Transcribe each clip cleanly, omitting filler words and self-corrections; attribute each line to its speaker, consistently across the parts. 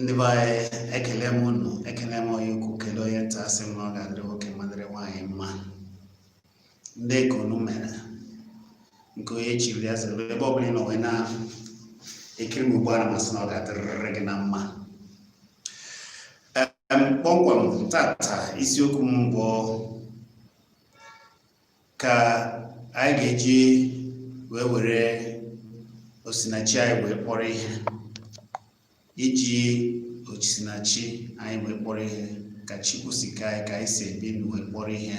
Speaker 1: Ndị be anyị, ekele m unu, ekele m onye ukwu, kelee onye nta. Asị m na ọ ga-adịrị nwoke mma, dịrị nwaanyị mma. Ndị ka unu mere nke onye chiri ya zere. Ebe ọ bụla ị nọ wee na-ekiri m ugbu a, na m asị na ọ ga-adịrịrị gị na mma. Kpọmkwem tata, isiokwu m bụ ka anyị ga-eji wee were osinachi anyị wee kpọrọ ihe, iji osinachi anyị wee kpọrọ ihe, ka Chukwu si kee anyị, ka anyị si ebi ndụ wee kpọrọ ihe.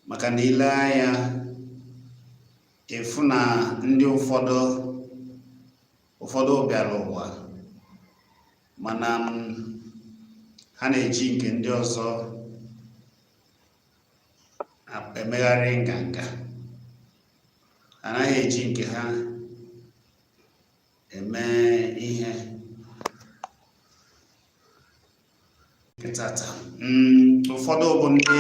Speaker 1: Maka na i lee anya, ị fụ na ndị ụfọdụ ụfọdụ bịara ụwa, mana ha na-eji nke ndị ọzọ emegharị nganga, anaghị eji nke ha eme ihe. Tata, ụfọdụ bụ ndị,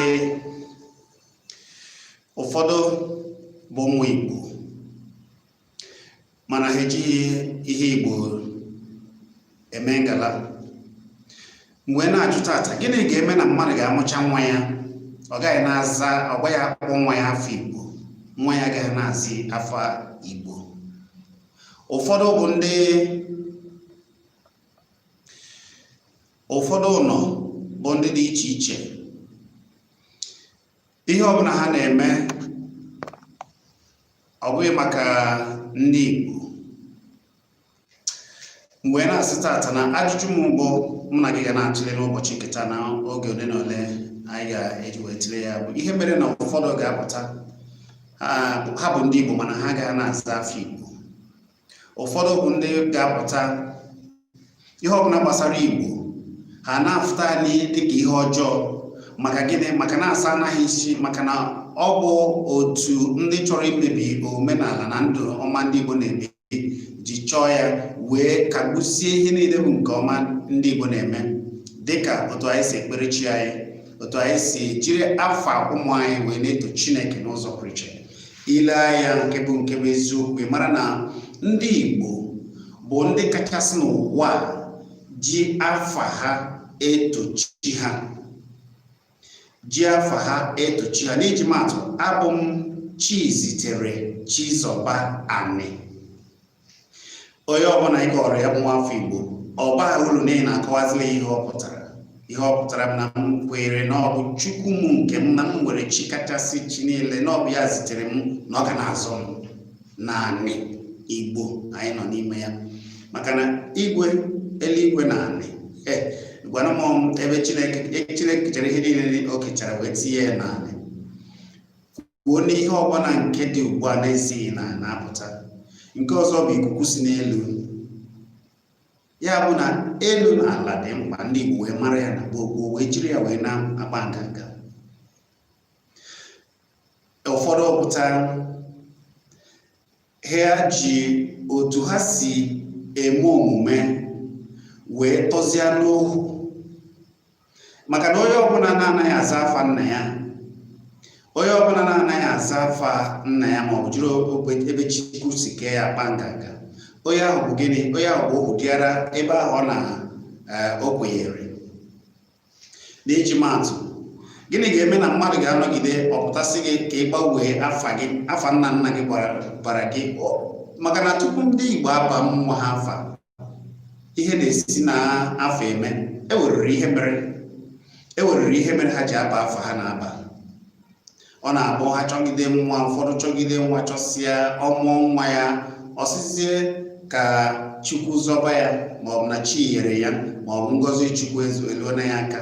Speaker 1: ụfọdụ bụ ụmụ Igbo, mana ha ejighị ihe Igbo eme ngala. M wee na-ajụ tata, gịnị ga-eme na mmadụ ga-amụcha nwa ya, ọ gaghị na-aza, ọ gaghị akpọ nwa ya afa Igbo, nwa ya agaghị na-aza afa Igbo? Ụfọdụ bụ ndị, ụfọdụ nọ bụ ndị dị iche iche. Ihe ọbụla ha na-eme, ọ bụghị maka ndị Igbo. M wee na-asị tata na ajụjụ m bụ mụ na gị ga na-atụle n'ụbọchị nke taa, na oge ole na ole anyị ga-eji wee tụle ya, bụ ihe mere na ụfọdụ ga-apụta, ha bụ ndị Igbo, mana ha agaghị na-aza afa Igbo. Ụfọdụ bụ ndị ga-apụta, ihe ọbụla gbasara Igbo, ha na-afụta dịka ihe ọjọọ. Maka gịnị? Maka na asa anaghị isi, maka na ọ bụ otu ndị chọrọ imebi omenala na ndụ ọma ndị Igbo na-ebi ji chọọ ya wee kagbusie ihe niile bụ nke ọma ndị Igbo na-eme, dịka otu anyị si ekpere chi anyị, otu anyị si jiri afa ụmụ anyị wee na-eto Chineke n'ụzọ pụrụ iche. I lee anya nke bụ eziokwu, ị mara na ndị Igbo bụ ndị kachasị n'ụwa ji afa ha eto chi ha, ji afa ha eto chi ha. N'iji maatụ, abụ m Chizitere Chizọba Ani. Onye ọbụla ị kọrọ ya bụ nwafọ Igbo, ọ baghị uru n'ihi na akọwazila ihe ọ pụtara. Ihe ọ pụtara m na m kweere na ọ bụ Chukwu m nke m na m nwere, chi kachasị chi niile, na ọ bụ ya zitere m, na ọ ga na-azọ m n'anị Igbo anyị nọ n'ime ya. Maka na igwe eluigwe na anị, gwana m ebe Chineke kechara ihe niile o kechara wee tinye ya n'anị. Kwuo na ihe ọbụla nke dị ugbu a na-esighị na na-apụta. Nke ọzọ bụ ikuku si n'elu. Ya bụ na elu na ala dị mkpa. Ndị Igbo wee mara ya na gboo gboo, wee jiri ya wee na-akpa nganga. Ụfọdụ pụta, ha ji otu ha si eme omume wee tọzie n'ohu. Maka na onye ọbụla na-anaghị aza afa nna ya, onye ọbụla na-anaghị aza afa nna ya ma ọ bụ jiri ebe Chukwu si kee ya akpa nganga, onye ahụ bụ gịnị? Onye ahụ bụ ohu dịara ebe ahụ ọ na o kwenyere. N'iji maatụ, gịnị ga-eme na mmadụ ga-anọgide ọpụtasị gị ka ị gbanwee afa gị, afa nna nna gị bara gị? Maka na tupu ndị Igbo aba nwa ha afa, ihe na-esi na afa eme, eweriri ihe mere, eweriri ihe mere ha ji aba afa ha na-aba. Ọ na-abụ ha chọgide nwa, ụfọdụ chọgide nwa, chọsịa, ọ mụọ nwa ya, ọ sịzie ka Chukwu zọba ya, maọbụ na chi nyere ya, maọbụ ngọzi Chukwu eluo na ya aka.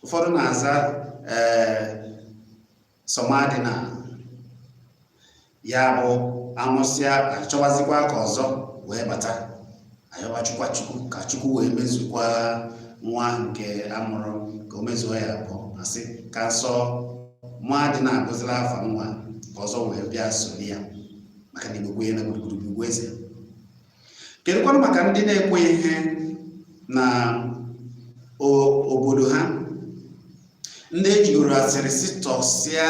Speaker 1: Ụfọdụ na-aza ee sọmadịna ya bụ amụsịa, achọwazikwa ka ọzọ wee bata, ayọbachukwa Chukwu ka Chukwu wee mezukwa nwa nke amụrụ, ka o mezuo ya abụọ, asị ka nsọ nwa dị na-agụzila afa nwa ka ọzọ wee bịa soli ya. Maka na Igbo kwenye na gburugburu bụ ugwu eze. Kedụkwanụ maka ndị na-ekwenyeghị na obodo ha, ndị ejigoro asịrị si tọsịa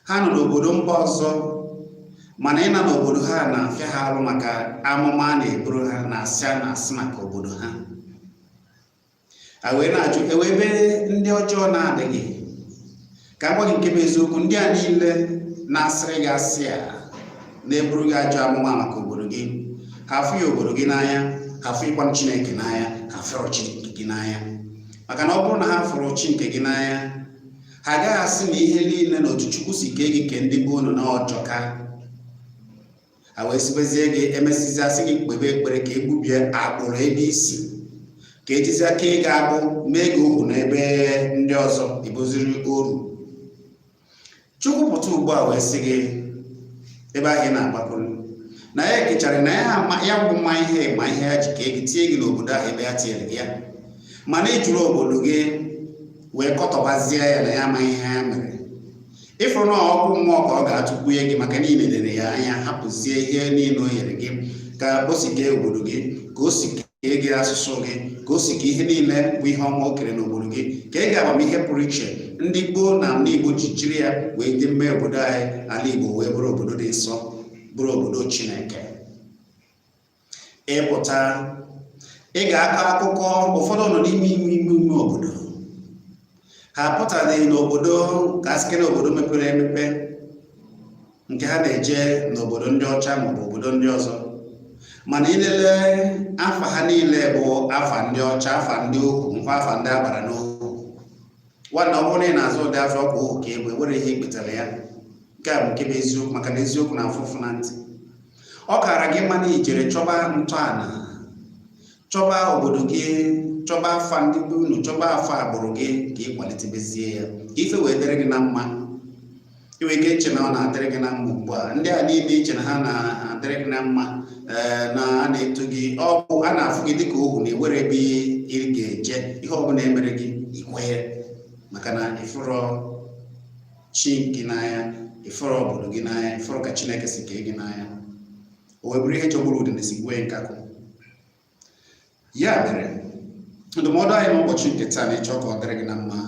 Speaker 1: ha nọ n'obodo mba ọzọ, Mana ịna n'obodo ha na-afịa ha arụ maka amụma a na-eburu ha na asị a na-asị maka obodo ha. A wee na-ajụ ewe ebe ndị ọjọọ na-adịghị. Ka m gwa gị nke bụ eziokwu, ndị a niile na-asịrị gị asị a na-eburu gị ajọ amụma maka obodo gị, ha afụghị obodo gị n'anya, ha afụghịkwa Chineke n'anya, ha fụrụ chi nke gị n'anya. Maka na ọ bụrụ na ha fụrụ chi nke gị n'anya, ha agaghị asị na ihe niile na otu Chukwu si kee gị kee ndị be unu na ọjọka. Ha wee sibezie gị, emesizi asị gị kpebe ekpere ka egbubie agbụrụ ebe isi, ka ejizi aka ị ga-agbụ mee gị ohu n'ebe ndị ọzọ, ịbụziri oru. Chukwu pụta ugbu a wee sị gị ebe ahụ ị na-agbakọrọ na ya ekechara na ya bụ mma ihe ma ihe ya ji kee gị tinye gị n'obodo ahụ ebe ya tinyere gị ya, mana ị jụrụ obodo gị wee kọtọbazie ya na ya amaghị ihe ya mere. Ịfụrụ na ọkụ mmụọ ka ọ ga-atụkwunye gị maka na ị lere ya anya, hapụzie ihe niile o nyere gị, ka o si kee obodo gị, ka o si kee gị asụsụ gị, ka o si kee ihe niile bụ ihe ọma o kere n'obodo gị, ka ị ga-amamihe pụrụ iche ndị gboo na ndị Igbo ji jiri ya wee dị mee obodo anyị, ala Igbo, wee bụrụ obodo dị nsọ, bụrụ obodo Chineke. Ịpụta ị ga-akọ akụkọ ụfọdụ nọ n'ime ime ime ime obodo, ha apụtaghị n'obodo ka a sị na obodo mepere emepe nke ha na-eje n'obodo ndị ọcha maọbụ obodo ndị ọzọ, mana ilele afa ha niile bụ afa ndị ọcha, afa ndị ohu, nkwa afa ndị agbara n'ohu. Nwanne, ọ bụrụ na ị na-azụ ụdị afọ ọkwa ohu ka egbe nwere ihe ikpetara ya, nke a bụ nke bụ eziokwu, maka na eziokwu na-afụ ụfụ na ntị. Ọ kaara gị mma na ijere chọba ntọala, chọba obodo gị, chọba afa ndị be unu, chọba afa agbụrụ gị, ka ị kwalitebezie ya, ka ife wee dịrị gị na mma. I nwere ike iche na ọ na-adịrị gị na mma ugbu a, ndị a niile iche na ha na-adịrị gị na mma, ee, na a na-eto gị, ọ bụ a na-afụ gị dịka ohu na ewere ebe ị ga-eje, ihe ọbụla emere gị ikwenye, maka na ịfụrọ chi gị n'anya, ịfụrọ obodo gị n'anya, ịfụrọ ka Chineke si kee gị n'anya. O wee bụrụ ihe jọgburu udene si gwee nkakụ. Ya mere, ndụmọdụ anyị n'ụbọchị nke taa na ịchọ ka ọ dịrị gị na mma,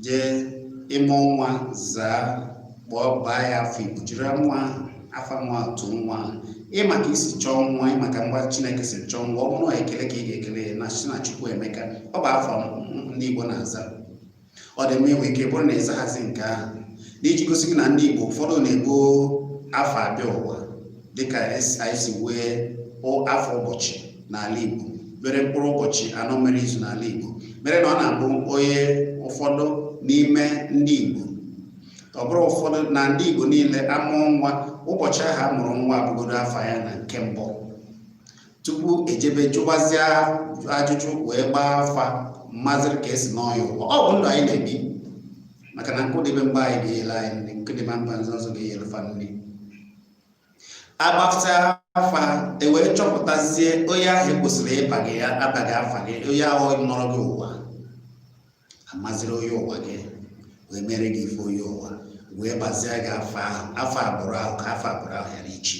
Speaker 1: jee ịmụ nwa, zaa, kpọọ, baa ya afọ Igbo, jiri nwa afa nwa otu nwa ịma ka isi chọọ nwa, ịma ka ngwa Chineke si chọọ nwa. Ọ bụrụ na ekele ka ị ga-ekele ya na si na Chukwu emeka, ọ bụ afọ ndị Igbo na-aza. Ọ dị mma, inwe ike bụrụ na ịzaghazi nke ahụ n'iji gosi gị na ndị Igbo ụfọdụ na-ebu afọ abịa ụwa dịka anyị si wee afọ ụbọchị n'ala Igbo, mere mkpụrụ ụbọchị 4 mere izu n'ala Igbo, mere na ọ na-abụ onye ụfọdụ n'ime ndị Igbo, ọ bụrụ ụfọdụ na ndị Igbo niile amụọ nwa, ụbọchị ahụ a mụrụ nwa abụgodo afa ya na nke mbụ, tupu ejebe jụbazie ajụjụ wee gbaa afa mazịrị ka esi n'ọya ụwa. Ọ bụ ndụ anyị na-ebi, maka na nkụ dịbe mgbe anyị ga-enyere anyị nri, nkụ dịbe mba nzọ ọzọ ga-enyere fa nri. Agbafta afa, ewee chọpụtazie onye ahụ ekwesịrị ịba gị ya abaghị afa gị, onye ahụ nọrọ gị ụwa, amaziri onye ụwa gị wee mere gị ife onye ụwa, wee gbazie gị afa ahụ, afa agbụrụ ahụ, ka afa agbụrụ ahụ ghara ichi.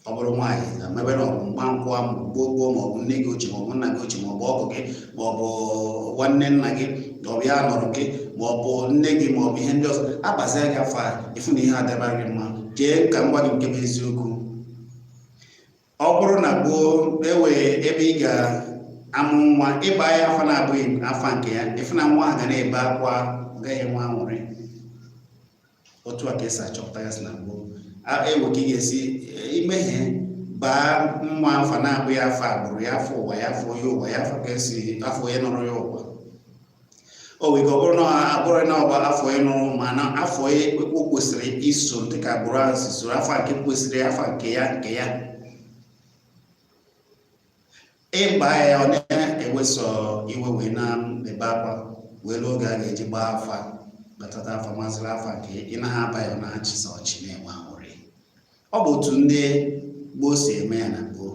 Speaker 1: Ọ bụrụ nwaanyị na mebe na ọ bụ mgba nkwụ ma gboo gboo, ma ọ bụ nne gị ochie, ma ọ bụ nna gị ochie, ma ọ bụ ọgọ gị, ma ọ bụ nwanne nna gị, ma ọ bụ ya nọrọ gị, ma ọ bụ nne gị, ma ọ bụ ihe ndị ọzọ, agbazie gị afa, ịfụ na ihe adịbara gị mma. Jee ka m gwa gị nke bụ eziokwu. Ọ bụrụ na gboo ewe ebe ị ga-amụ nwa, ịgba ya afa na-abụghị afa nke ya, ịfụ na nwa ahụ ga na-ebe akwa, ọ gaghị enwe aṅụrị. Otu a ka esi achọpụta ya si na gboo ewe ka ị ga-esi imehie baa nwa afa na-abụghị afa agbụrụ ya, afọ ụwa ya, afọ onye ụwa ya, afọ ka esi afọ onye nọrọ ya ụwa. O nwere ike ọ bụrụ na abụrụ na ọgba afọ onye nọrọ, mana afọ onye o kwesịrị iso dịka agbụrụ ahụ si soro, afa nke kwesịrị, afa nke ya nke ya. Ịgba ya, ọ na-eweso iwe wee na-ebe akwa, wee ruo oge a ga-eji gbaa afa, batata afa, mazịrị afa nke ị naghị aba ya, ọ na-achịsa ọchị, na-enwe aṅụrị. Ọ bụ otu ndị gboo si eme ya na gboo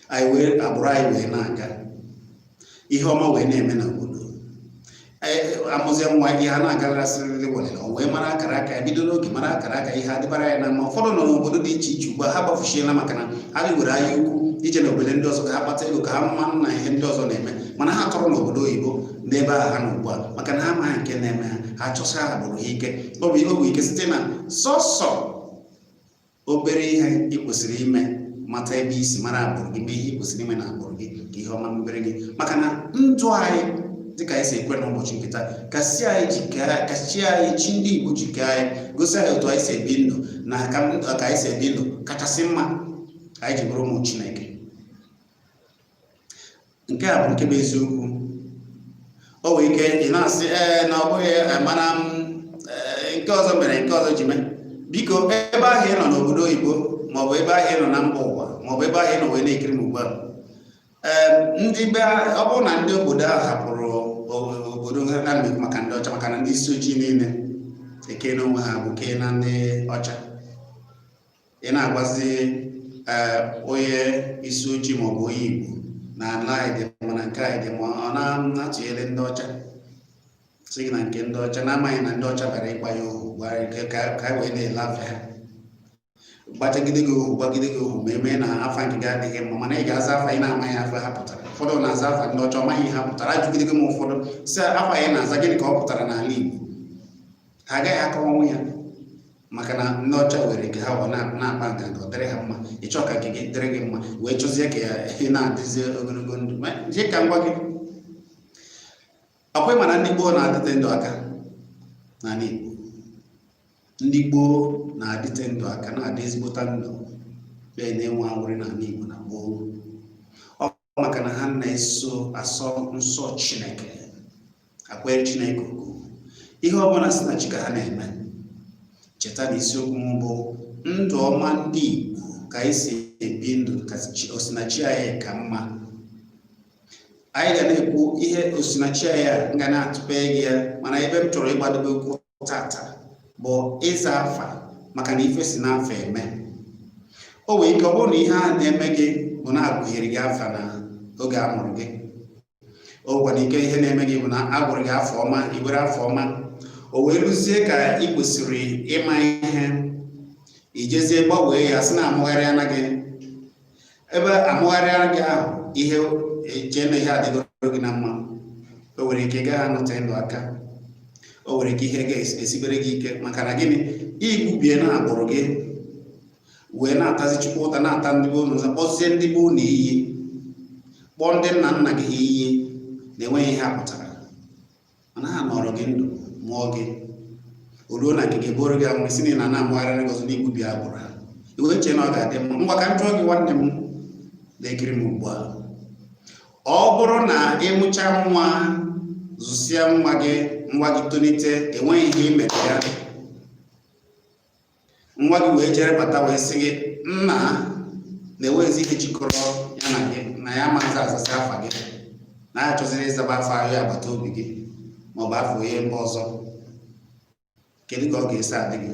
Speaker 1: anyị, wee agbụrụ anyị wee na-aga, ihe ọma wee na-eme na obodo. Amụzie nwa, ihe a na-agarasịrịrị welere, o wee mara akara aka ya, bido n'oge mara akara aka, ihe adịbara ya na mma. Ụfọdụ nọ n'obodo dị iche iche ugbu a, ha gbafuchiela maka na ha were anya ukwu ije n'obodo ndị ọzọ ka ha kpata ego, ka ha mma na ihe ndị ọzọ na-eme, mana ha tọrọ n'obodo oyibo n'ebe ahụ ha nọ ugbu a, maka na ha amaghị nke na-eme ha. Ha chọsara agbụrụ ha ike. Ọ bụ ogwe ike site na sọsọ Obere ihe ị kwesịrị ime, mata ebe i si, mara agbụrụ gị, mee ihe ị kwesịrị ime na agbụrụ gị ka ihe ọma mebere gị, maka na ndụ anyị dịka anyị si ekwe n'ụbọchị nke taa, ka si anyị ji kee, ka chi anyị, chi ndị Igbo ji kee anyị, gosi anyị otu anyị si ebi ndụ na ka anyị si ebi ndụ kachasị mma anyị ji bụrụ ụmụ Chineke. Nke a bụ nke bụ eziokwu. O nwere ike ị na-asị, ee, na ọ bụghị, mana nke ọzọ mere nke ọzọ ji mee. Biko, ebe ahụ ị nọ n'obodo oyibo, maọbụ ebe ahụ ị nọ na mba ụwa, maọbụ ebe ahụ ị nọ wee na-ekiri m ugbu a, ee, ndị be, ọ bụrụ na ndị obodo ahụ hapụrụ obodo ha na mmekwu maka ndị ọcha, maka na ndị isi ojii niile eke na onwe ha bụ kee na ndị ọcha, ị na-agwazi onye isi ojii maọbụ onye Igbo na ala anyị dị mma, na nke anyị dị mma, ọ na-atụnyere ndị ọcha, sị gị na nke ndị ọcha, na-amaghị na ndị ọcha bịara ịgba ya ohu, ka anyị wee na-ele afịa ha, gbachagide gị ohu, gbagide gị ohu, ma emee na afa nke gị adịghị mma, mana ị ga-aza afa ị na-amaghị afa ha pụtara. Ụfọdụ na-aza afa ndị ọcha, ọ maghị ihe ha pụtara. Ajụgide gị m ụfọdụ si afa ya na-aza, gịnị ka ọ pụtara n'ala Igbo? Ha agaghị akọwanwu ya, maka na ndị ọcha were nke ha ọ na-akpa nganga, ọ dịrị ha mma. Ịchọ ka nke gị dịrị gị mma, wee chọzie ka ya ị na-adịzi ogologo ndụ. Jee ka m gwa gị, ọkwa mana ndị gboo na-adịte ndụ aka n'ala Igbo. Ndị gboo na-adịte ndụ aka, na-adị ezigbota ndụ, bee na-enwe awụrị n'ala Igbo na gboo. Ọ maka na ha na-eso asọ nsọ Chineke, akwanyere Chineke ugwu, ihe ọbụla si na chi ka ha na-eme. Cheta na isiokwu m bụ ndụ ọma ndị Igbo, ka anyị si ebi ndụ ka osinachi anyị ka mma. Anyị ga na-ekwu ihe osinachi anyị a, m ga na-atụpe gị ya, mana ebe m chọrọ ịgbadobe okwu tata bụ ịza afa, maka na ife si n'afa eme. O nwere ike ọ bụrụ na ihe a na-eme gị bụ na agụghịrị gị afa na oge a mụrụ gị. O nwekwara ike ihe na-eme gị bụ na agụrụ gị afa ọma, i were afa ọma, o wee rụzie ka ị kwesịrị ịma ihe, ijezie gbanwee ya, sị na amụgharịa na gị. Ebe amụgharịa gị ahụ ihe, chee na ihe adịgoro gị na mma, o nwere ike gaghị anọte ndụ aka. O nwere ike ihe ga-esibere gị ike, maka na gịnị? Igbubie na agbụrụ gị wee na-atazi Chukwu ụta, na-ata ndị be unu, kpọzie ndị be unu iyi, kpọọ ndị nna nna gị ha iyi na enweghị ihe ha pụtara, mana ha nọrọ gị ndụ mụọ gị. O ruo na nke gị bụrụ gị amụrụ si na na-amụgharịrị gị ọzọ n'igbubi agbụrụ ha, i wee chee na ọ ga-adị mma. Ngwa, ka m jụọ gị, nwanne m na-ekiri m ugbu a, ọ bụrụ na ịmụcha nwa, zụsịa nwa gị, nwa gị tolite, enweghị ihe i mere ya, nwa gị wee jere bata wee sị gị nna na-enweghịzi ihe jikọrọ ya na gị, na ya amaghịzi azasị afa gị, na ya chọziri ịzaba afa ya agbata obi gị maọbụ afa onye mba ọzọ, kedu ka ọ ga-esi adị gị?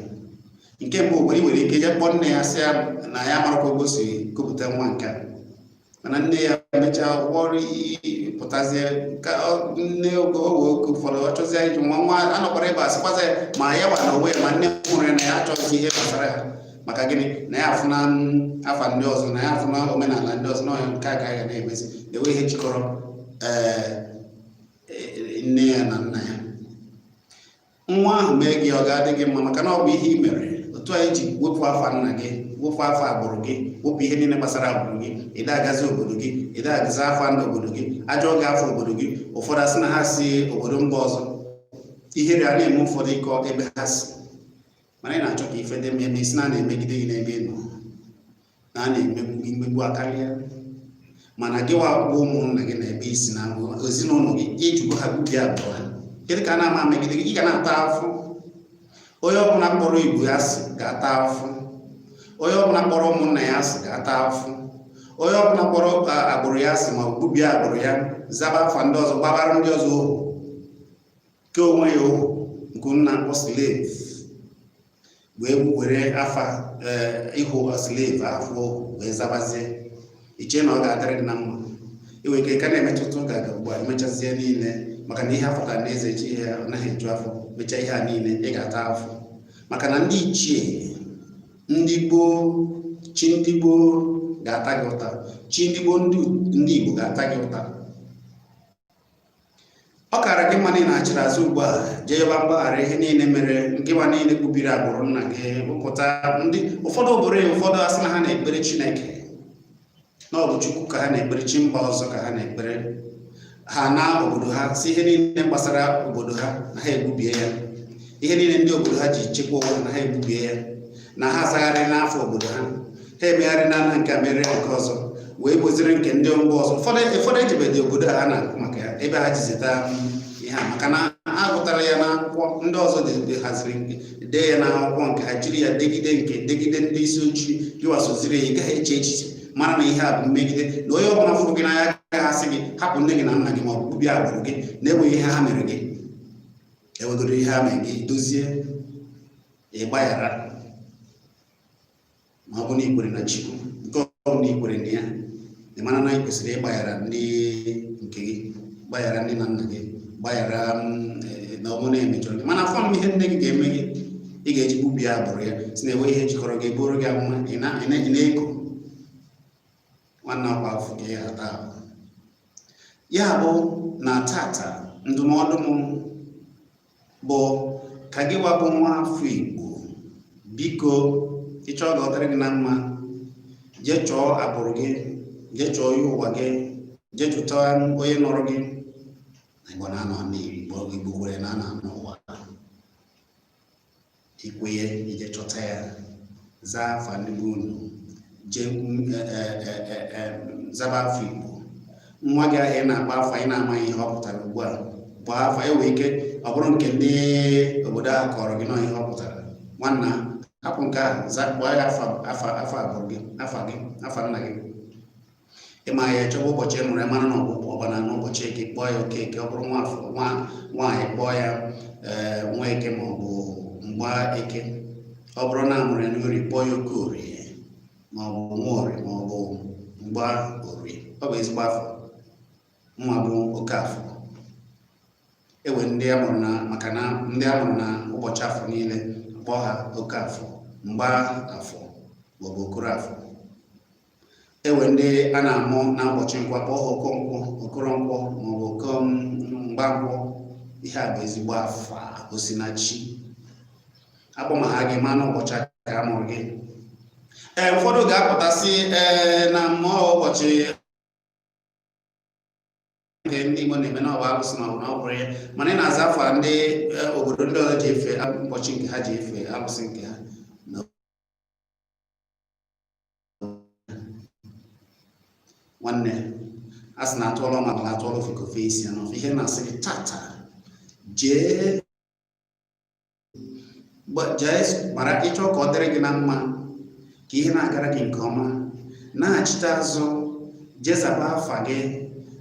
Speaker 1: Nke mbụ, nwere nwere ike jee kpọọ nne ya, sị ya na ya marakwa ogo si kupụta nwa nke a, mana nne ya mechaa ọrụ pụtazie ka nne oge owe oge ụfọdụ ọ chọzie iji nwa nwa anọkwara ebe a, sịkwazi ya ma ya gwa na onwe ya, ma nne mụrụ ya, na ya achọghịzi ihe gbasara ha. Maka gịnị? Na ya afụna afa ndị ọzọ, na ya afụna omenala ndị ọzọ, na ọnya nke a ka a ga na-emezi, na-enwe ihe jikọrọ ee nne ya na nna ya. Nwa ahụ mee gị, ọ ga-adị gị mma? Maka na ọ bụ ihe i mere. Otu anyị ji wepụ afa nna gị, wepụ afa agbụrụ gị, wepụ ihe niile gbasara agbụrụ gị, ịda agazi obodo gị, ịda agazi afa ndị obodo gị, ajọ gị afa obodo gị, ụfọdụ asị na ha si obodo mba ọzọ, ihere a na-eme ụfọdụ ịkọ ebe ha si. Mana ị na-achọ ka ife dị mma eme, isi na a na-emegide gị n'ebe ị nọ, na a na-emegbu gị mmegbu akarịa, mana gị wakpo ụmụnna gị na ebe isi na ezinụlọ gị, ijugo ha gbubie abụọ ha, kedu ka a na-ama megide gị? Ị ga na-ata afụ. Onye ọbụla kpọrọ Igbo ya asị ga-ata afụ. Onye ọbụla kpọrọ ụmụnna ya asị ga-ata afụ. Onye ọbụla kpọrọ agbụrụ ya asị ma ọ gbubie agbụrụ ya, zaba afa ndị ọzọ, gbabara ndị ọzọ ohu, ke onwe ya ohu, nke nna akpọ slave, wee were afa ịhụ slave afọ ohu wee zabazie, iche na ọ ga-adịrị gị na mma? Iwe ike ka na-emetụta ụga ga ugbu a, emechazie niile, maka na ihe afọtara n'eze chi ihe ọ naghị eju afọ. Mechaa ihe a niile, ị ga-ata afọ, maka na ndị ichie, ndị gboo, chi ndị gboo ga-ata gị ụta, chi ndị gboo ndị Igbo ga-ata gị ụta. Ọ kara gị mma na ị na-achịrị azụ ugbu a jee yọba mgbaghara ihe niile mere ngịwa niile gbubiri agbụrụ nna gị wepụta. Ndị ụfọdụ obodo ya, ụfọdụ asị na ha na-ekpere Chineke, na ọ bụ Chukwu ka ha na-ekpere, chi mba ọzọ ka ha na-ekpere. Ha na obodo ha si ihe niile gbasara obodo ha na ha egbubie ya, ihe niile ndị obodo ha ji chekwa onwe ha na ha egbubie ya, na ha azagharị n'afọ obodo ha, ha emegharị na nke a mere nke ọzọ wee gboziri nke ndị mba ọzọ. Ụfọdụ ejebedị obodo a na-akụ maka ya ebe ha jizeta ihe a, maka na ha gụtara ya n'akwụkwọ ndị ọzọ dị haziri nke dee ya n'akwụkwọ nke ha, jiri ya degide nke degide ndị isi ojii. Gịwasoziri ya, ị gaghị eche echiche mara na ihe a bụ mmegide, na onye ọbụla fụrụ gị n'anya agaghị asị gị hapụ nne gị na nna gị ma ọ bụ gbubie agbụrụ gị na-enweghị ihe ha mere gị. Ewegoro ihe ha mere gị dozie, ịgbaghara, ma ọ bụ na ikwere na Chukwu nke ọ bụ na ikwere na ya, ị mara na ị kwesịrị ịgbaghara ndị nke gị, gbaghara nne na nna gị, gbaghara na ọ bụrụ na emejọrọ gị. Mana afọ m ihe nne gị ga-eme gị, ị ga-eji gbubie agbụrụ ya, si na enwe ihe jikọrọ gị bụrụ gị amụma. Ị na-eko nwanne ọkwa afọ gị ata ahụ. Ya bụ na tata, ndụmọdụ m bụ ka gị wabụ nwa afọ Igbo, biko, ịchọọ ka ọ dịrị gị na mma, jee chọọ agbụrụ gị, jee chọọ ya ụwa gị, jee chụta onye nọrọ gị. Igbo na-anọ n'Igbo, Igbo kwere na a na-anọ ụwa ikwenye, ije chọta ya, zaa afa ndị be unu, jee zaba afọ Igbo. Nwa gị ahụ ị na-akpọ afa ị na-amaghị ihe ọ pụtara ugbu a bụ afa enwere ike ọ bụrụ nke ndị obodo ahụ kọrọ gị nọ ihe ọ pụtara. Nwanna, hapụ nke ahụ, kpọọ ya afa afa afa agbụrụ gị, afa gị, afa nna gị. Ịma ya, chọba ụbọchị e mụrụ ya, mara na ọgbụgbọ ọbana n'ụbọchị Eke, kpọọ ya Okeke. Ọ bụrụ nwaafọ nwa nwaanyị, kpọọ ya nwa Eke ma ọ bụ Mgba Eke. Ọ bụrụ na amụrụ ya n'Orie, kpọọ ya Okorie ma ọ bụ Nwaorie ma ọ bụ Mgba Orie. Ọ bụ ezigbo afọ mma bụ Oke Afọ. Ewe ndị a mụrụ na maka na ndị a mụrụ na ụbọchị afọ niile, kpọọ ha Oke Afọ, Mgba Afọ ma ọ bụ Okoro Afọ. Ewe ndị a na-amụ na ụbọchị Nkwọ, kpọọ ha Okonkwo, Okoronkwo ma ọ bụ Mgbankwọ. Ihe a bụ ezigbo afa osinachi akpọ ma ha gị ma n'ụbọchị ka a mụrụ gị. Ee, ụfọdụ ga-apụtasị ee na mmụọ ụbọchị nke ndị Igbo na-eme na ọ bụ alụsị na ọ bụ na ọ bụrụ ya, mana ị na-aza afa ndị obodo ndị ọzọ ji efe ụbọchị nke ha ji efe alụsị nke ha. Nwanne, a sị na atụọla maka atụọla ofe ka ofe isi ya n'ofe. Ihe na-asị gị tata, jee jee mara, ịchọ ka ọ dịrị gị na mma, ka ihe na-agara gị nke ọma, na-achite azụ, jee zaba afa gị,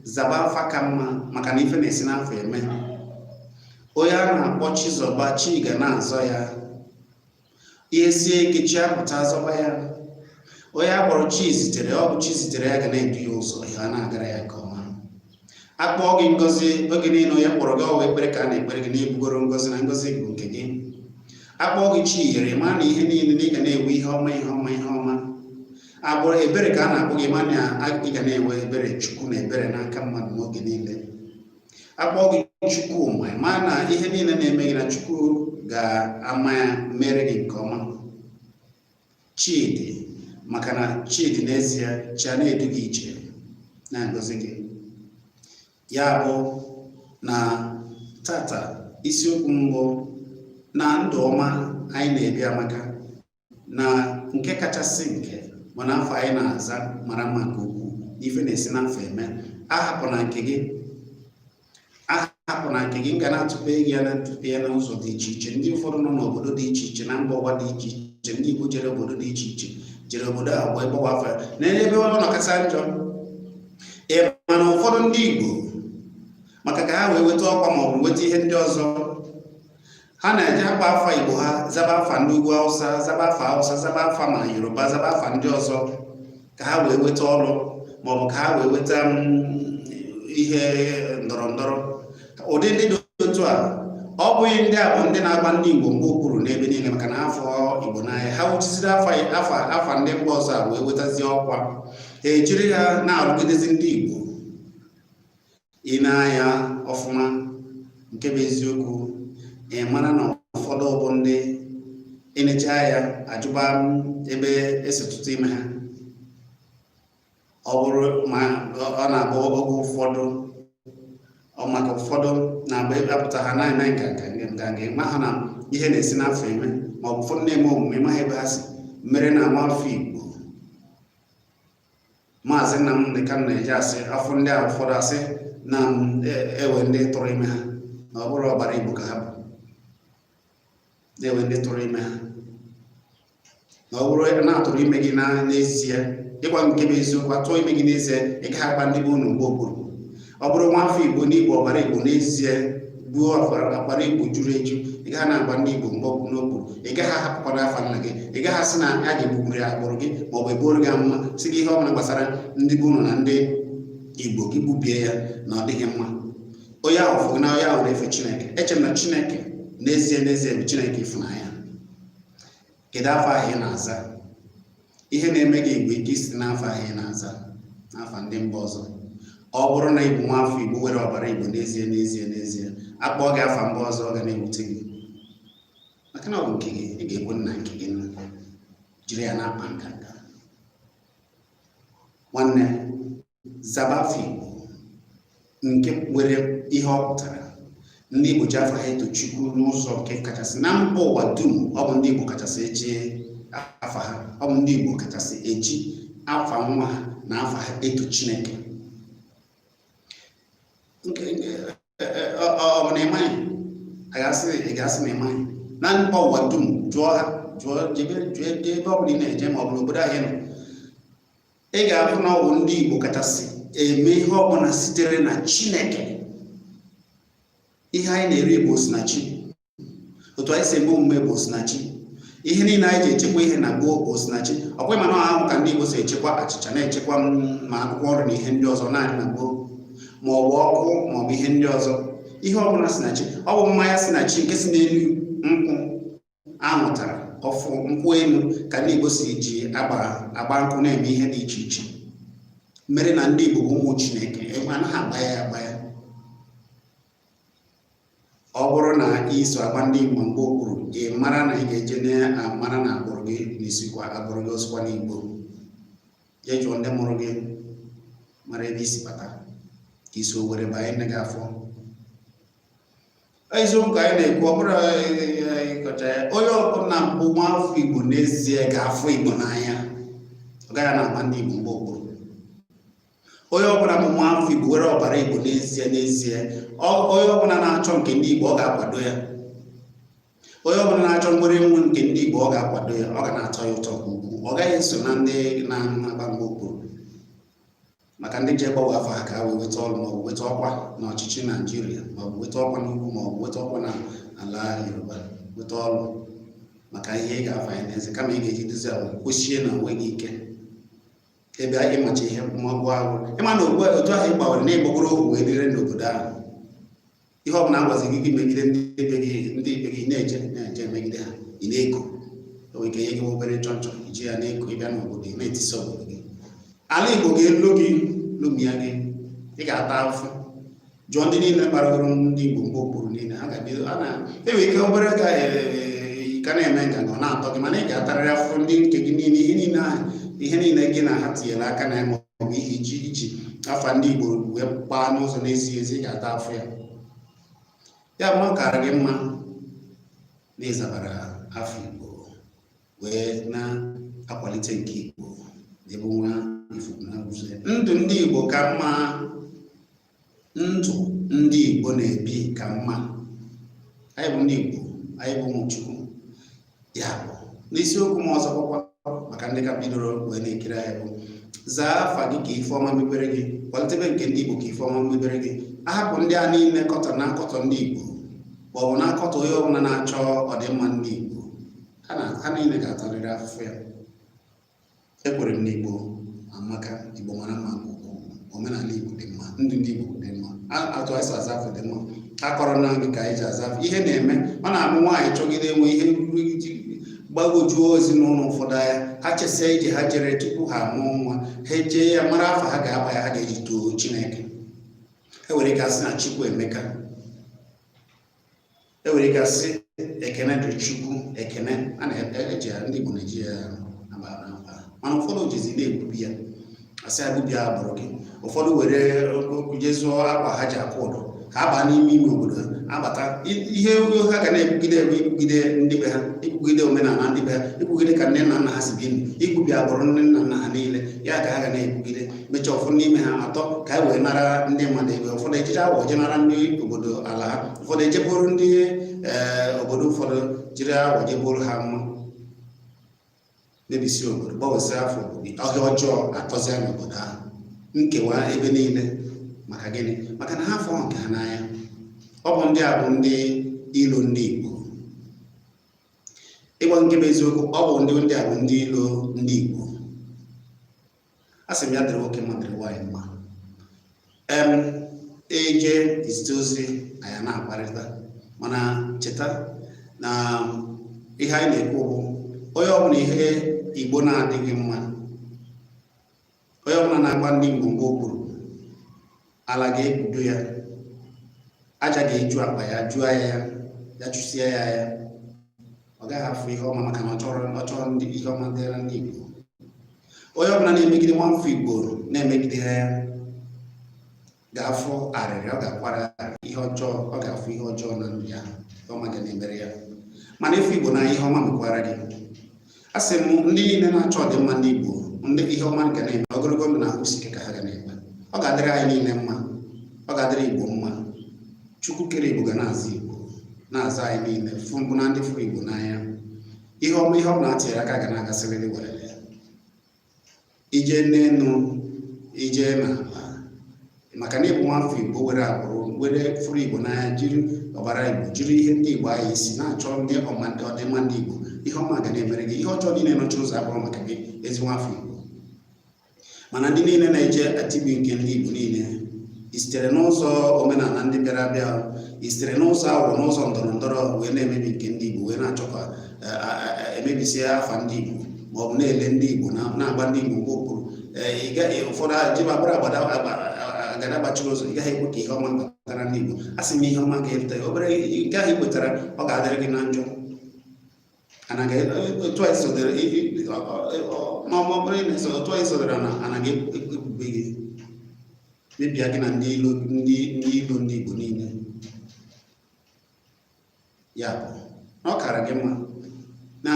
Speaker 1: zaba afa ka mma, maka na ife na-esi n'afọ eme. Onye a na-akpọ Chizọba, chi ga na-azọ ya. Ihe sie ike, chi apụta azọba ya. Onye a kpọrọ chi zitere, ọ bụ chi zitere ya ga na-edu ya ụzọ, ihe a na-agara ya nke ọma. Akpọọ gị Ngozi, oge niile onye kpọrọ gị, ọwa ekpere ka a na-ekpere gị na-ebugoro ngozi na ngozi bụ nke gị. Akpọọ gị Chinyere, ma na ihe niile na ị ga na-enwe ihe ọma, ihe ọma, ihe ọma. Agbụrụ Ebere ka a na-akpọ gị, ma na ị ga na-enwe ebere Chukwu na ebere n'aka mmadụ n'oge niile. Akpọọ gị Chukwuma, ma na ihe niile na-eme gị na Chukwu ga-ama ya mere gị nke ọma. Chidi, maka na Chidi n'ezie, chi a na-edu gị ije na-agọzi gị. Ya bụ na tata, isiokwu mbụ na ndụ ọma anyị na-ebi amaka, na nke kachasị nke bụ na afọ anyị na-aza mara mma nke ukwuu. Ife na-esi n'afọ eme. Ahapụ na nke gị, ahapụ na nke gị. M ga na-atụpe ya na ntụpe ya n'ụzọ dị iche iche. Ndị ụfọdụ nọ n'obodo dị iche iche, na mba ụwa dị iche iche, ndị Igbo jere obodo dị iche iche, jere obodo abụọ ịgbawa afọ ya na ebe ọ nọkasị njọ. Ị ma na ụfọdụ ndị Igbo, maka ka ha wee nweta ọkwa ma ọ bụ nweta ihe ndị ọzọ, ha na-eji akpa afa Igbo ha zaba afa ndị ugwu Hausa, zaba afa Hausa, zaba afa ma Yoruba, zaba afa ndị ọzọ, ka ha wee nweta ọrụ ma ọ bụ ka ha wee nweta ihe ndọrọ ndọrọ. Ụdị ndị dị otu a, ọ bụghị ndị a bụ ndị na-agba ndị Igbo mgbe okpuru n'ebe niile, maka na afọ Igbo n'anya ha wuchiziri afa afa afa ndị mba ọzọ a wee nwetazie ọkwa, ha ejiri ha na-arụgidezi ndị Igbo. Ị na-anya ọfụma. Nke bụ eziokwu, ị mara na ụfọdụ bụ ndị enecha ya ajụba ebe esi tụtụ ime ha. Ọ bụrụ ma ọ na-abụ oge ụfọdụ, ọ maka ụfọdụ na-agba ebe apụta ha na-eme nganga nganga, ma ha na ihe na-esi n'afọ eme, ma ọ bụ ụfọdụ na-eme omume ma ha ebe ha si mere na nwafọ Igbo. Maazị Nnamdị Kanụ na-eji asị afọ ndị a, ụfọdụ asị na ewe ndị tụrụ ime ha na ọ bụrụ ọbara Igbo ka ha bụ, na-ewe ndị tụrụ ime ha na ọ bụrụ na-atụrụ ime gị n'ezie. Ịgwa nke bụ eziokwu, atụọ ime gị n'ezie, ị gaghị agba ndị be unu mgbe okpuru. Ọ bụrụ nwafọ Igbo n'Igbo, ọbara Igbo n'ezie, gbuo ọbara Igbo juru eju, ị gaghị na-agba ndị Igbo mgbe n'okpuru. Ị gaghị ahapụkwara afa nna gị. Ị gaghị asị na a ga-egbugburu ya agbụrụ gị, ma ọ bụ ebuoro gị amụma si gị ihe ọbụla gbasara ndị be unu na ndị Igbo gị gbubie ya na ọ dịghị mma. Onye ahụ fụgị na onye ahụ na-efe Chineke. Eche m na Chineke n'ezie n'ezie bụ Chineke ịfụnanya. Kedu afọ ahụ ị na-aza? Ihe na-eme gị bụ ike isi n'afọ ahụ ị na-aza n'afa ndị mba ọzọ. Ọ bụrụ na ị bụ nwa afọ Igbo nwere ọbara Igbo n'ezie n'ezie n'ezie, akpọọ gị afa mba ọzọ, ọ ga na-ewute gị, maka na ọ bụ nke gị. Ị ga-ekwe nna nke gị nna jiri ya na-akpa nganga. Nwanne, zaba afọ Igbo nke nwere ihe ọ pụtara. Ndị Igbo ji afa ha eto Chukwu n'ụzọ nke kachasị na mba ụwa dum. Ọ bụ ndị Igbo kachasị eji afa ha, ọ bụ ndị Igbo kachasị eji afa nwa ha na afa ha eto Chineke. Ọ bụ na ịmaghị, ị ga-asị na ịmaghị. Na mba ụwa dum, jụọ ha, jụọ, jebe, jụọ ebe ọ bụla ị na-eje, ma ọ bụ n'obodo ahụ ị nọ, ị ga-afụ na ọ bụ ndị Igbo kachasị eme ihe ọbụla sitere na Chineke. Ihe anyị na-eri bụ osinachi, otu anyị si eme omume bụ osinachi, ihe niile anyị ji echekwa ihe na gboo bụ osinachi. Ọkwa mana ahụ ka ndị Igbo si echekwa achịcha, na-echekwa ma akwụkwọ nri na ihe ndị ọzọ naanị na gboo, ma ọ bụ ọkụ, ma ọ bụ ihe ndị ọzọ. Ihe ọbụla si na chi. Ọ bụ mmanya si na chi nke si n'elu nkwụ aṅụtara ọfụ, nkwụ elu, ka ndị Igbo si ji agba agba nkwụ na-eme ihe dị iche iche, mere na ndị Igbo bụ ụmụ Chineke. Anaghị agba ya agba ya. Ọ bụrụ na iso agba ndị Igbo mgbe okpuru, ị mara na ị ga-eje na-amara na agbụrụ gị na isikwa agbụrụ gị osikwa n'Igbo. Jee jụọ ndị mụrụ gị, mara ebe isi bata, ka isi Owere banye nne gị afọ. Eziokwu ka anyị na-ekwu, ọ bụrụ ịkọcha ya. Onye ọbụla bụ nwaafọ Igbo n'ezie ga-afụ Igbo n'anya, ọ gaghị na-agba ndị Igbo mgbe okpuru. Onye ọbụla bụ nwaafọ Igbo were ọbara Igbo n'ezie n'ezie, onye ọbụla na-achọ nke ndị Igbo, ọ ga-akwado ya. Onye ọbụla na-achọ nwere nwe nke ndị Igbo, ọ ga-akwado ya, ọ ga na-atọ ya ụtọ nke ukwuu. Ọ gaghị eso na ndị na-agba mgbe okpuru maka ndị ji egbanwe afọ ha ka ha wee nweta ọrụ, maọbụ nweta ọkwa n'ọchịchị Naijiria, maọbụ nweta ọkwa n'ugwu, maọbụ nweta ọkwa na ala Yoruba, nweta ọrụ maka ihe ị ga-afa ya n'eze. Kama ị ga-eji dozi agwa kwụsie na onwe gị ike ebe ịmacha ihe mmagbu ahụ, ịma na ugbu otu ahụ ị gbanwere na ịgbagoro ohu wee dịrị n'obodo ahụ. Ihe ọbụla agwazi gị gị megide ndị be gị, ndị be gị na-eje na-eje megide ha, ị na-eko. O nwere ike nye gị obere nchọ nchọ iji ya na-eko. Ịbịa n'obodo, ị na-etisi obodo gị, ala Igbo ga-elo gị, lomia gị, ị ga-ata afụ. Jụọ ndị niile kparagoro ndị Igbo mgbe okpuru niile ha ga-ebido. A na-enwe ike obere ga ka na-eme nganga, ọ na-atọ gị, mana ị ga-atarịrị afụfụ ndị nke gị niile, ihe niile ahụ, ihe niile gị na ha tinyere aka na ya, ma ọ bụ ihe iji iji afa ndị Igbo wee kpaa n'ụzọ na-ezighị ezi. Ị ga-ata afụ ya. Ya bụ na ọ kaara gị mma na ịzabara afọ Igbo wee na-akwalite nke Igbo ebe nwa ndụ ndị Igbo ka mma, ndụ ndị Igbo na-ebi ka mma. Anyị bụ ndị Igbo, anyị bụ ụmụ Chukwu. Ya bụ n'isiokwu m ọzọ kwakwa maka ndị ka bidoro wee na-ekiri anyị bụ: zaa afa gị ka ife ọma mebere gị, kwalitebe nke ndị Igbo ka ife ọma mebere gị. Ahapụ ndị a niile kọtọ na-akọtọ ndị Igbo, ma ọ bụ na-akọtọ onye ọbụla na-achọ ọdịmma ndị Igbo. Ha niile ga-atarịrị afụfụ ya. Ekwere m na Igbo amaka, Igbo mara mma nke ukwuu, omenala Igbo dị mma, ndụ ndị Igbo dị mma, atụ anyị si aza afọ dị mma. Akọrọ na gị ka anyị ji aza afọ ihe na-eme. Ọ na-abụ nwaanyị chọgide enwe ihe gbagwojuo ezinụlọ ụfọdụ anya, ha chesia ije ha jere tupu ha mụọ nwa, ha ejee ya mara afọ ha ga-agba ya, ha ga-eji too Chineke. E nwere ike asị na Chukwu Emeka. E nwere ike asị ekene dịrị Chukwu, ekene a na-eji ya, ndị Igbo na-eji ya aba na mba, mana ụfọdụ jizi na-egbubi ya, asị agbụbi agbụrụ gị. Ụfọdụ were okwu jee zụọ akwa ha ji akwụ ụdọ ka a baa n'ime ime obodo ha abata. Ihe ha ga na-ekwugide bụ ikwugide ndị be ha, ikwugide omenala ndị be ha, ikwugide ka nne na nna ha si bi ndụ, igbubi agbụrụ nne na nna ha niile, ya ka ha ga na-ekwugide. Mechaa, ụfọdụ n'ime ha atọ ka e wee nara ndị mmadụ ego. Ụfọdụ ejiri awọ je nara ndị obodo ala ha, ụfọdụ ejeburu ndị obodo, ụfọdụ jiri awọ jeburu ha mma, mebisi obodo, gbanwesị afọ obodo, ọhịa ọjọọ atọzịa n'obodo ahụ, nkewa ebe niile. Maka gịnị? Maka na ha fọrọ nke ha n'anya. Ọ bụ ndị a bụ ndị ilo ndị Igbo. Ịgwa nke bụ eziokwu, ọ bụ ndị a bụ ndị ilo ndị Igbo. A sị m ya dịrị nwoke mma, dịrị nwaanyị mma. Em eje izite ozi, anyị na-akparịta, mana cheta na ihe anyị na-ekwu bụ onye ọbụla ihe Igbo na-adịghị mma, onye ọbụla na-agba ndị Igbo mgbe o kwuru, ala ga-ekpudo ya, aja ga-eju akpa ya, jụọ ya, ya ya chụsie ya, ya ọ gaghị afụ ihe ọma, maka na ọ chọrọ ndị ihe ọma dịra ndị Igbo. Onye ọbụla na-emegide nwafọ Igbo, na-emegide ha, ya ga-afụ arịrị, ọ ga-akwara ihe ọjọọ, ọ ga-afụ ihe ọjọọ na ndụ ya. Ihe ọma ga na-emere ya, mana ịfụ Igbo n'anya, ihe ọma mekwara gị. A sị m ndị niile na-achọ ọdịmma ndị Igbo, ndị ihe ọma ga na-eme, ogologo ndụ na ahụ isi ike ka ha ga na-eme. Ọ ga-adịrị anyị niile mma, ọ ga-adịrị Igbo mma. Chukwu kere Igbo ga na-aza Igbo, na-aza anyị niile fụ mbụ na ndị fụrụ Igbo n'anya. Ihe ọma, ihe ọbụla tinyere aka ga na-agasịrịrị werele. Ije n'elu, ije n'ala, maka na ịbụ nwafọ Igbo were agbụrụ were fụrụ Igbo n'anya, jiri ọbara Igbo, jiri ihe ndị Igbo anyị si na-achọ ndị ọma, ndị ọdịmma ndị Igbo, ihe ọma ga na-emere gị. Ihe ọjọọ niile nọchi ụzọ abụrụ maka gị, ezi nwafọ Igbo. Mana ndị niile na-eje atibi nke ndị Igbo niile, i sitere n'ụzọ omenala ndị bịara abịa, i sitere n'ụzọ aghụghọ, n'ụzọ ndọrọ ndọrọ wee na-emebi nke ndị Igbo, wee na-achọ ka emebisie afa ndị Igbo, ma ọ bụ na-ele ndị Igbo, na-agba ndị Igbo mgbe okpuru. Ụfọdụ jiba agbara agbada agada gbachiri ụzọ, ị gaghị ekwe ka ihe ọma batara ndị Igbo. A sị m ihe ọma ga-erute obere nke ahụ i kwetara, ọ ga-adịrị gị na njọ. Anaghị otu anyị sodere n'ọma bụrụ ị na-eso otu anyị sodere na anaghị ekpube gị, mebia gị na ndị ilo, ndị ilo ndị Igbo niile. Ya bụ na ọ kara gị mma na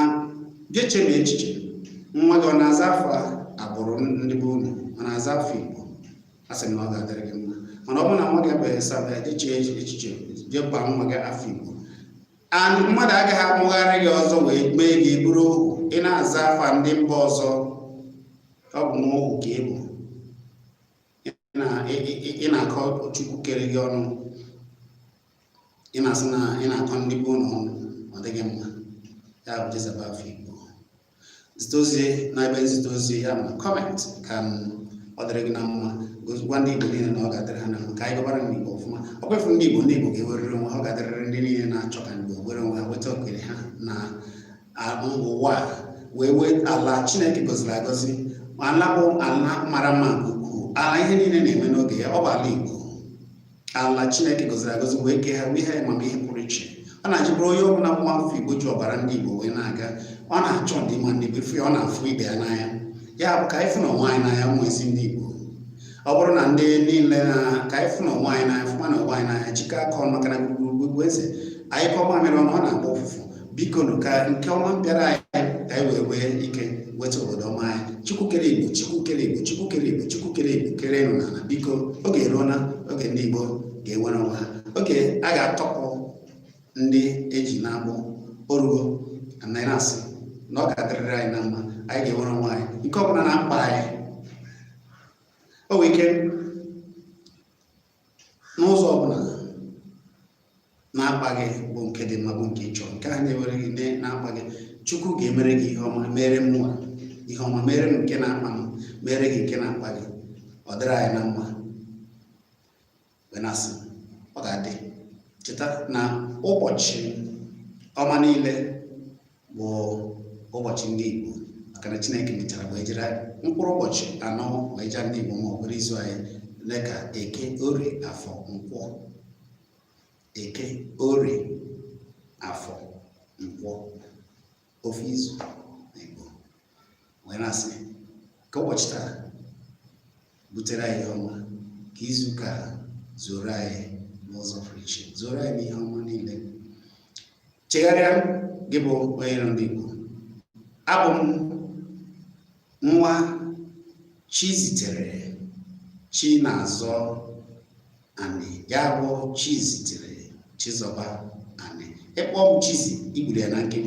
Speaker 1: jee ma echiche nwa gị ọ na-aza afọ agbụrụ ndị be unu, ọ na-aza afọ Igbo. A sị m na ọ ga-adịrị gị mma. Mana ọ bụrụ na nwa gị abụghị saba ya, jee chee echiche, jee gbaa nwa gị afọ Igbo. And mmadụ agaghị amụgharị gị ọzọ wee mee gị bụrụ ohu ị na-aza afa ndị mba ọzọ. Ọ bụ nwa ohu ka ị bụ. Ị na-akọ Chukwu kere gị ọnụ, ị na-asị na ị na-akọ ndị be unu ọnụ, ọ dịghị mma. Ya bụ jezaba afọ Igbo. Zite ozi na ebe nzite ozi ya ma comment ka m ọ dịrị gị na mma. Gwa ndị Igbo niile na ọ ga-adịrị ha na mma, ka anyị gọbara ndị Igbo ọfụma. Ọ kwefu ndị Igbo, ndị Igbo ga-ewerịrị onwe ha. Ọ ga-adịrịrị ndị niile na-achọ ka Igbo were onwe ha, nweta okere ha na ụwa a, wee wee ala Chineke gọziri agọzi, ala bụ ala mara mma nke ukwuu, ala ihe niile na-eme n'oge ya. Ọ bụ ala Igbo, ala Chineke gọziri agọzi, wee kee ha wee ha amamihe pụrụ iche. Ọ na-achị bụrụ onye ọbụla bụ nwafọ Igbo ji ọbara ndị Igbo wee na-aga, ọ na-achọ ọdịmma ndị Igbo, ịfụ ya, ọ na-afụ ibe ya n'anya. Ya bụ ka anyị fụ na onwe anyị n'anya, ụmụ ezi ndị Igbo. Ọ bụrụ na ndị niile na ka anyị fụ na onwe anyị n'anya, fụma na onwe anyị n'anya, jikọ aka ọnụ, maka na gburugburu eze anyị kọọ mamịrị ọnụ, ọ na-agba ụfụfụ. Biko nụ, ka nke ọma bịara anyị, ka anyị wee nwee ike nweta obodo ọma anyị. Chukwu kere Igbo, Chukwu kere Igbo, Chukwu kere Igbo, Chukwu kere Igbo, kere elu n'ala, biko, oge eruola oge ndị Igbo ga-enwere onwe ha, oge a ga-atọpụ ndị eji na-agbụ orugo. Na anyị na-asị na ọ ga-adịrịrị anyị na mma, anyị ga-enwere onwe anyị. Nke ọbụla na-akpa anyị, o nwere ike n'ụzọ ọbụla na-akpa gị, bụ nke dị mma, bụ nke ị chọrọ, nke ahụ na-ewere gị na-akpa gị, Chukwu ga-emere gị ihe ọma, mere m nwa ihe ọma, mere m nke na-akpa m, mere gị nke na-akpa gị. Ọ dịrị anyị na mma. Wee na-asị ọ ga-adị. Cheta na ụbọchị ọma niile bụ ụbọchị ndị Igbo, maka na Chineke mechara wee jiri mkpụrụ ụbọchị 4 wee jaa ndị Igbo ma ọ bụrụ izu anyị dịka Eke, Orie, Afọ, Nkwọ. Eke, Orie, Afọ, Nkwọ, ofu izu na Igbo. Wee na-asị ka ụbọchị taa butere anyị ihe ọma, ka izu ụka zuoro anyị n'ụzọ pụrụ iche, zuoro anyị n'ihe ọma niile. Chegharịa, gị bụ onye iro ndị Igbo. Abụ m nwa chi zitere chi na-azọ anị, ya bụ Chi zitere Chizọba anị. Ịkpọ m Chizi, igburu ya na nkenke.